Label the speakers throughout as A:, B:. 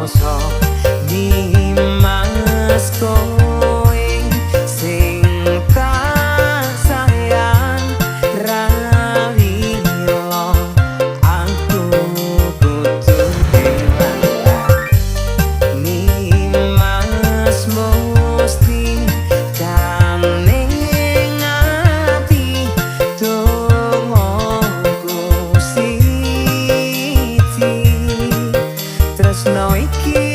A: Rasa Nimas, kowe sing tak sayang, ra lilo aku kudu kelangan. Nimas mesti ning ati, dongoku siji, tresno iki.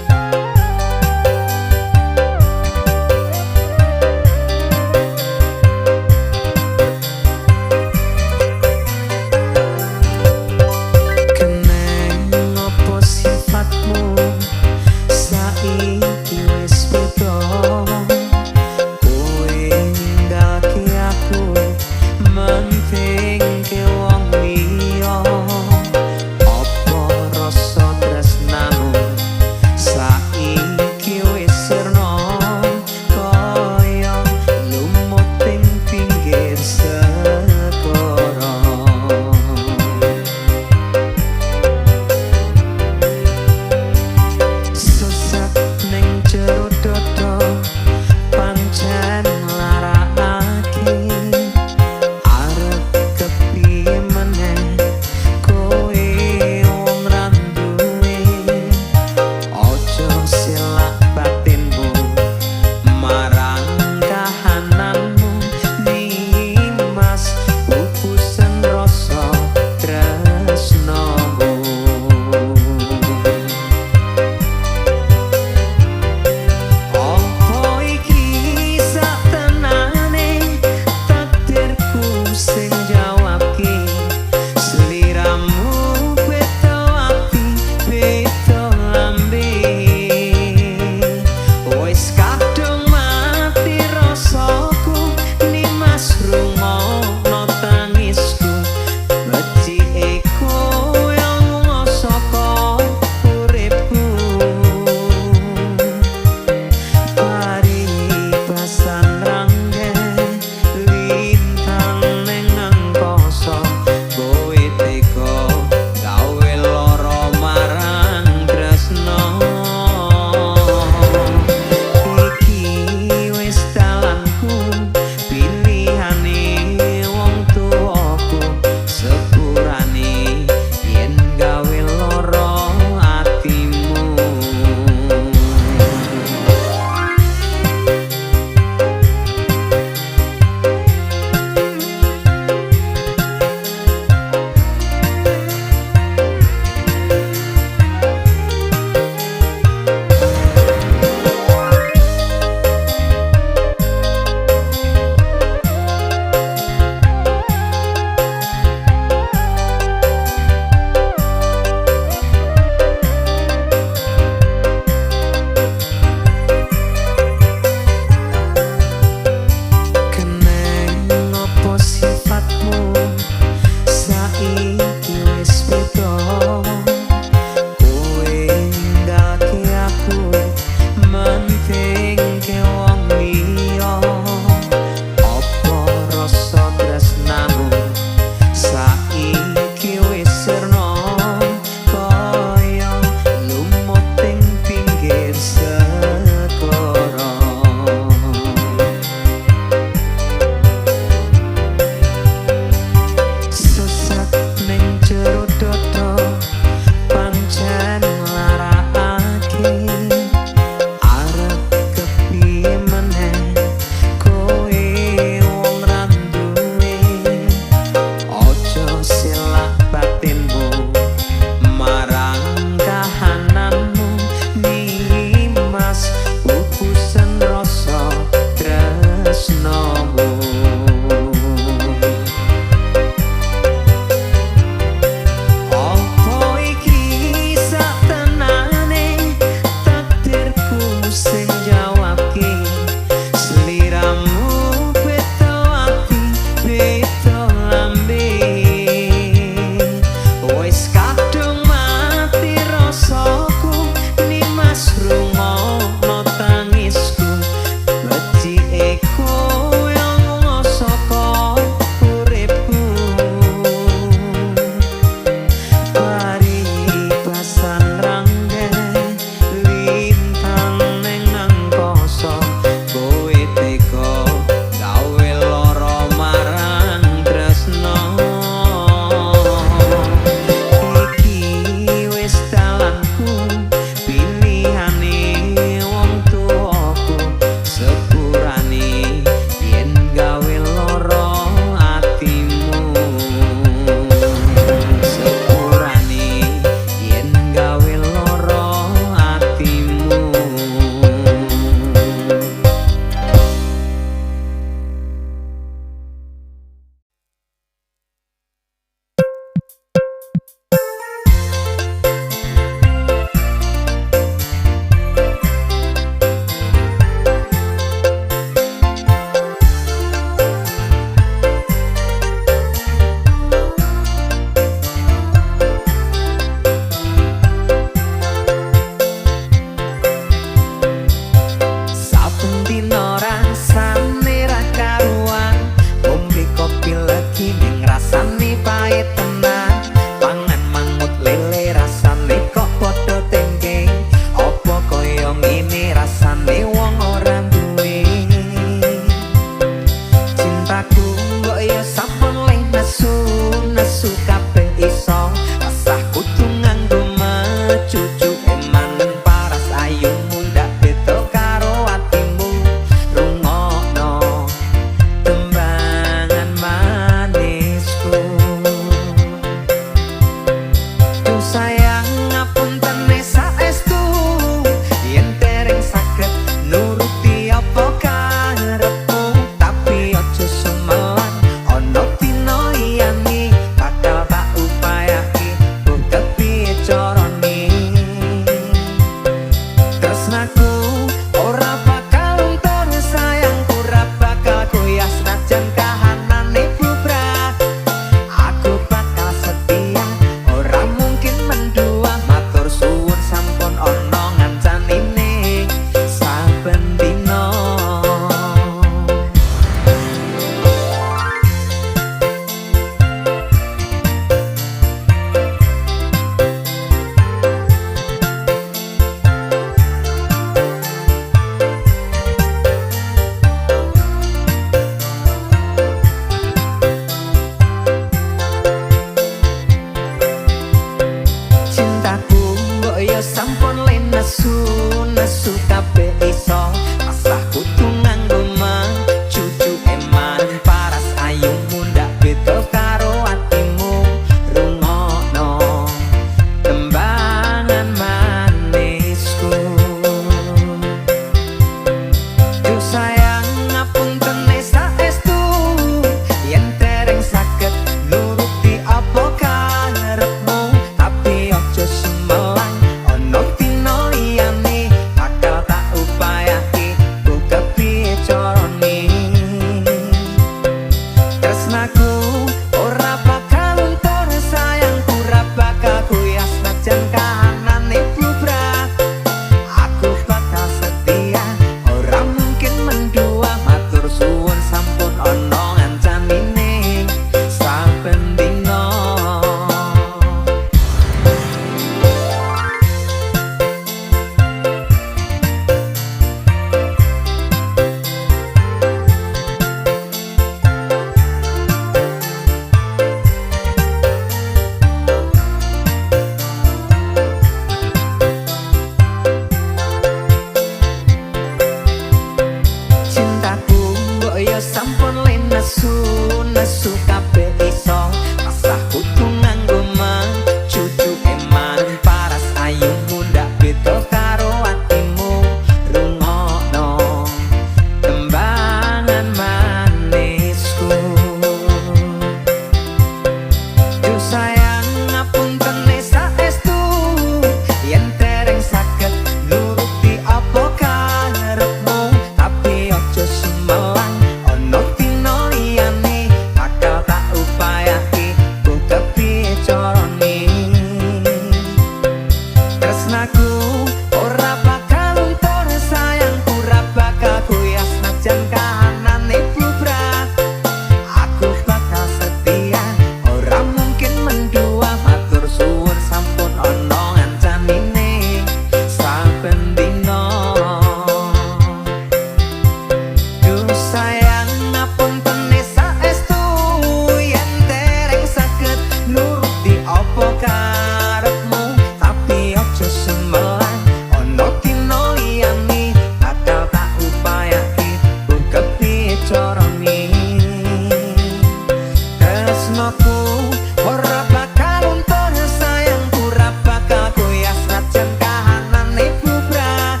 A: tresnoku ora bakal luntur, sayangku ora bakal goyah senajan kahanane bubrah.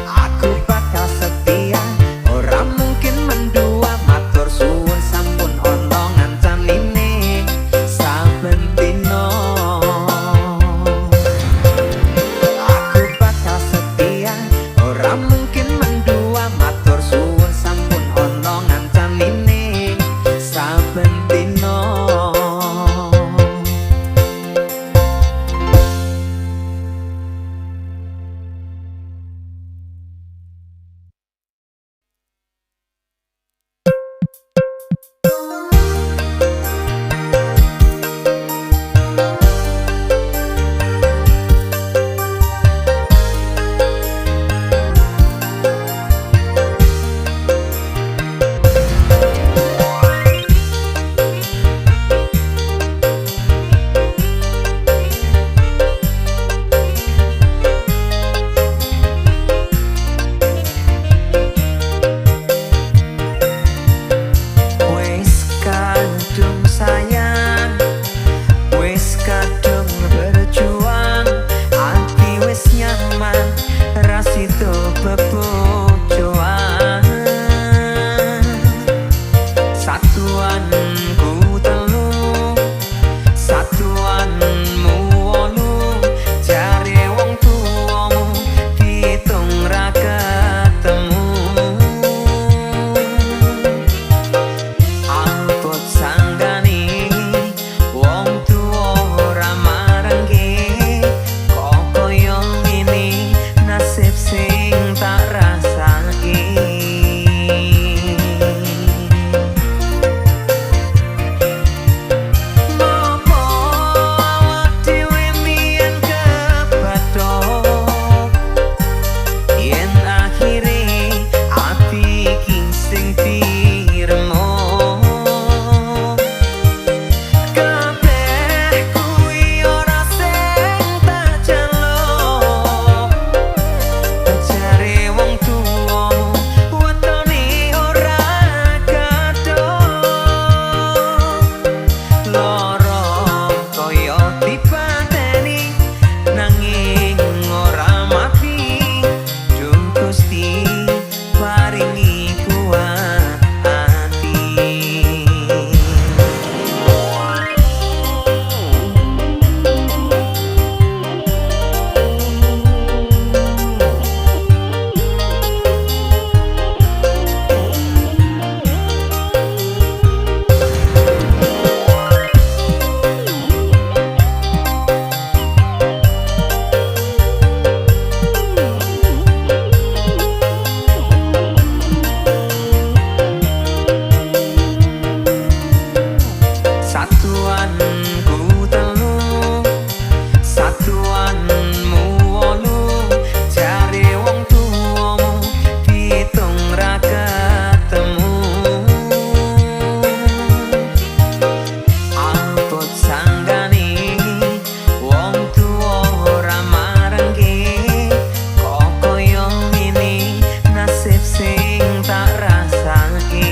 A: Aku bakal setia, ora mungkin mendua, matur suwun sampun ana ngancanine saben dina. Aku bakal setia, ora mungkin mendua, matur suwun sampun ana ngancanine saben dina. Wis kadung sayang, wis kadung berjuang, ati wis nyaman, ra sido bebojoan. Satuanku telu, satuanmu wolu, jare wong tuwamu ditung ra ketemu. Abot sanggane wong tuwa ora marengke, kok koyo ngene nasib sing tak rasake. Ngopo awak dhewe mbiyen kebathok, yen akhire ati iki sing diremuk. Kabeh kuwi ora sing tak jaluk, jare wong tuwamu wetone ora kathok. Lara kaya dipateni nanging ora mati, Duh Gusti paringi kuat ati. Satuanku telu, satuanmu wolu, jare wong tuwamu ditung ra ketemu. Abot sanggane wong tuwa ora marengke, kok koyo ngene nasib sing tak rasake.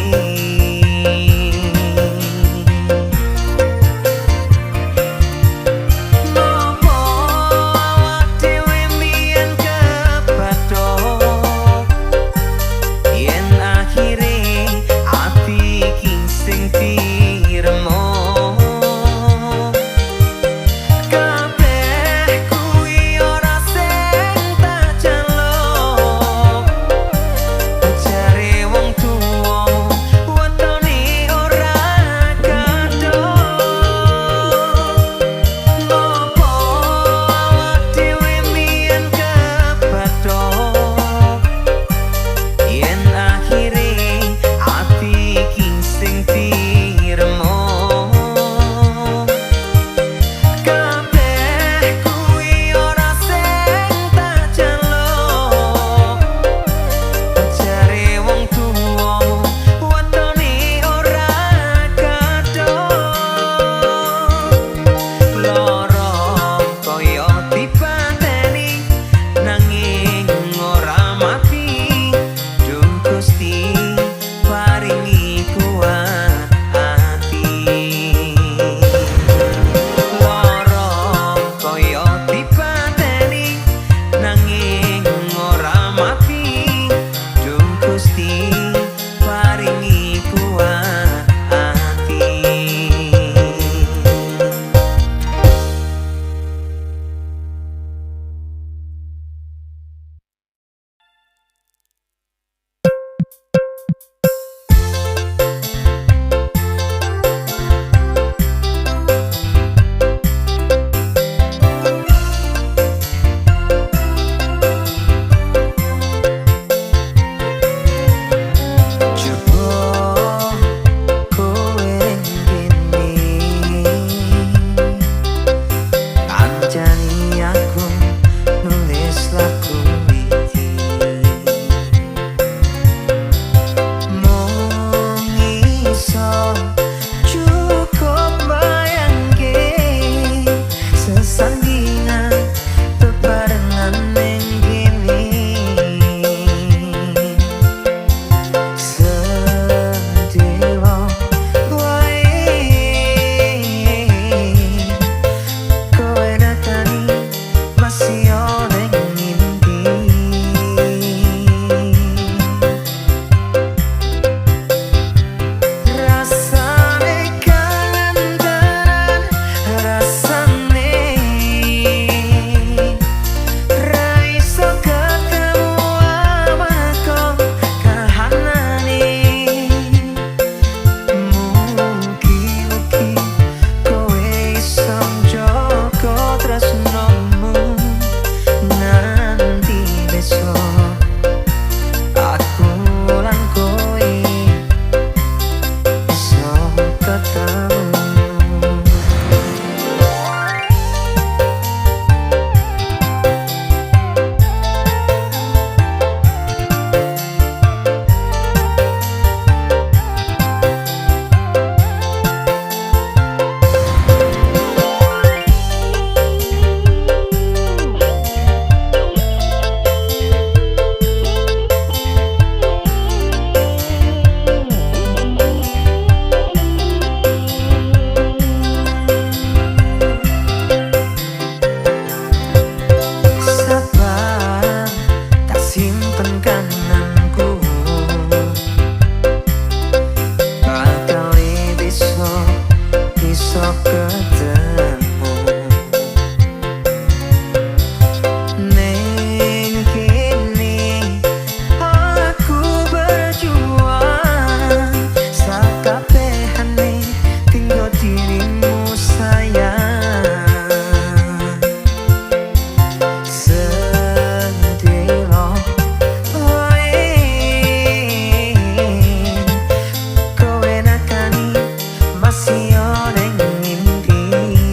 A: Ketemu ning kene aku berjuang sakabehane tinggal dirimu, sayang. Sedih wae kowe nakani masih ning ngendi.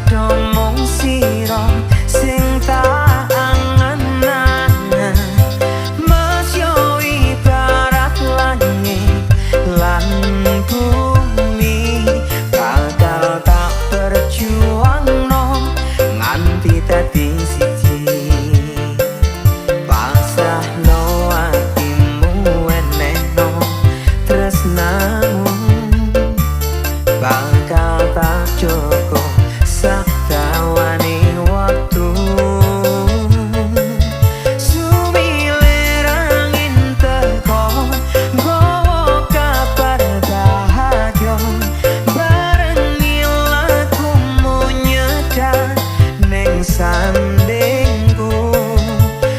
A: cedha mung sira sing tak angen-angen. Mas yo ibarat langit lan bumi, bakal tak perjuangno nganti dadi siji. Pasrahno atimu enehno tresnamu, bakal tak jogo sakdawane waktu. Sumilir angin teko nggawa kabar bahagia, barengi lakumu nyedak ning sandingku.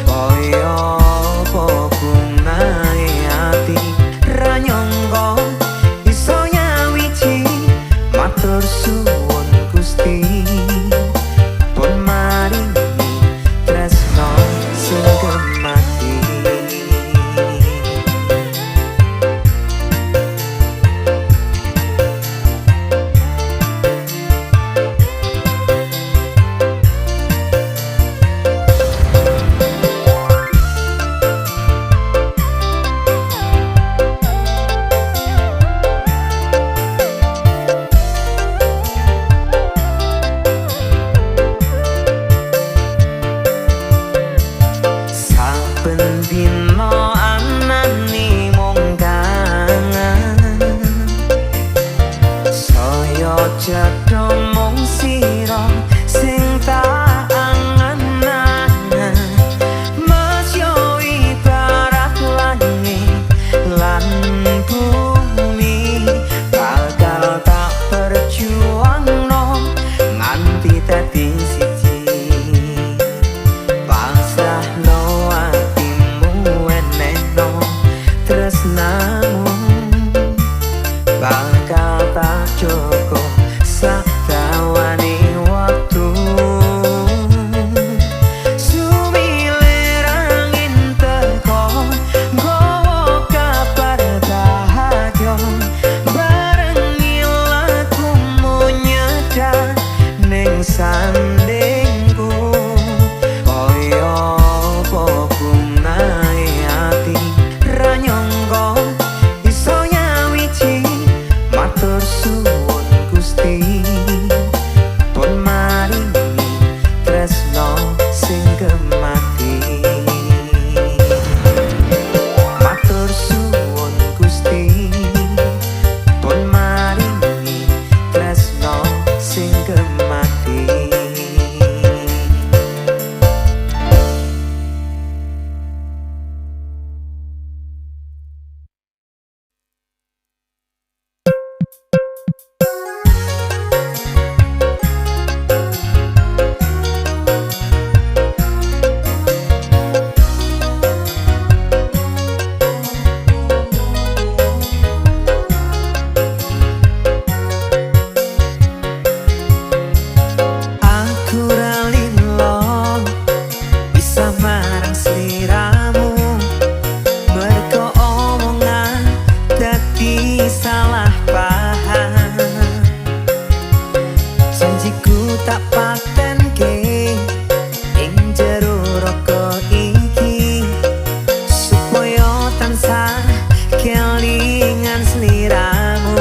A: Kaya apa bungae ati ra nyangka iso nyawiji, matur suwun Gusti pun maringi tresno sing kemati. Saben dina anane mung kangen, saya cedha mung sira sing tak angen-angen. Mas yo ibarat langit lan bumi, bakal tak perjuangno nganti dadi siji. Pasrahno atimu enehno tresnamu, bakal tak jogo sakdawane waktu. Sumilir angin teko nggawa kabar bahagia, barengi lakumu nyedak ning sandingku. Kaya apa bungae ati ra nyangka iso nyawiji, matur suwun Gusti pun maringi tresno sing kemati. Matur suwun Gusti pun maringi tresno sing kemati. Aku ra lilo bisa marang sliramu, mergo omongan dadi salah paham. Janjiku tak patenke ing jero raga iki, supaya tansah kelingan sliramu.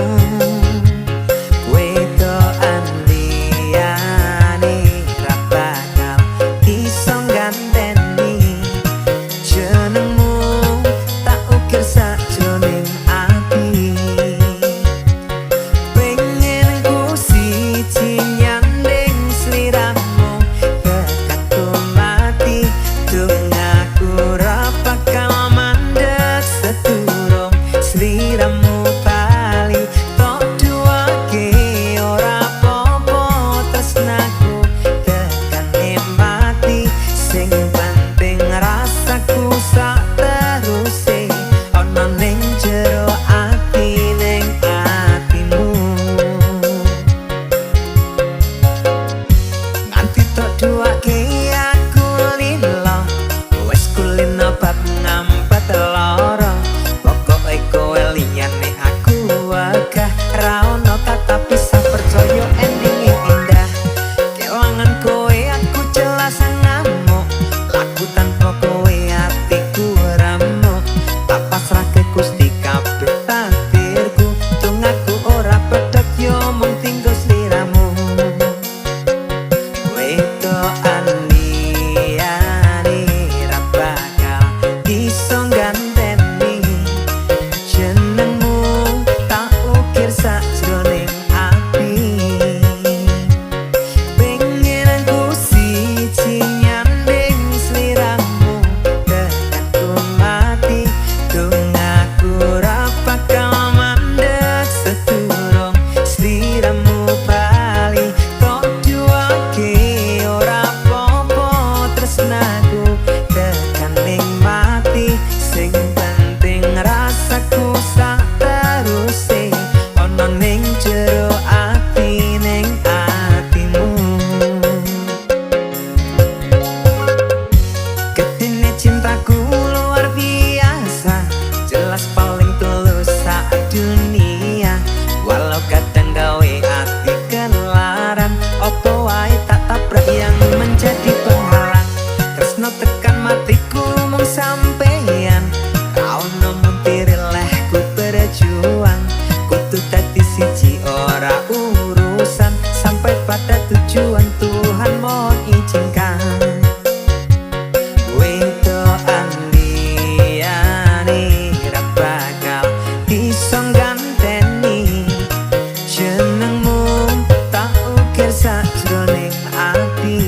A: Wedokan liyane ra bakal iso ngganteni jenengmu, tak ukir sajroning ati. Pengen ku siji nyanding sliramu. Wedokan liyane ra bakal iso ganteni jenengmu tak ukir sajroning ati. Pengen aku siji nyanding sliramu tekan ku mati. Dongaku ra bakal mandek sedurung sliramu bali. Tok duwake ora apa-apa tresnaku tekan ning mati. Sing penting rasaku sak teruse ana ning jero ati ning atimu. Ketine cintaku luar biasa, jelas paling tulus sak dunia. Walau kadang gawe ati kelaran, opo wae tak tabrak yang menjadi penghalang. Tresno tekan matiku mung sampeyan, ra ono muntir lehku berjuang. Kudu dadi siji ora urusan, sampai pada tujuan Tuhan mohon izinkan. Wedokan liyane ra bakal iso ganteni jenengmu tak ukir sajroning ati.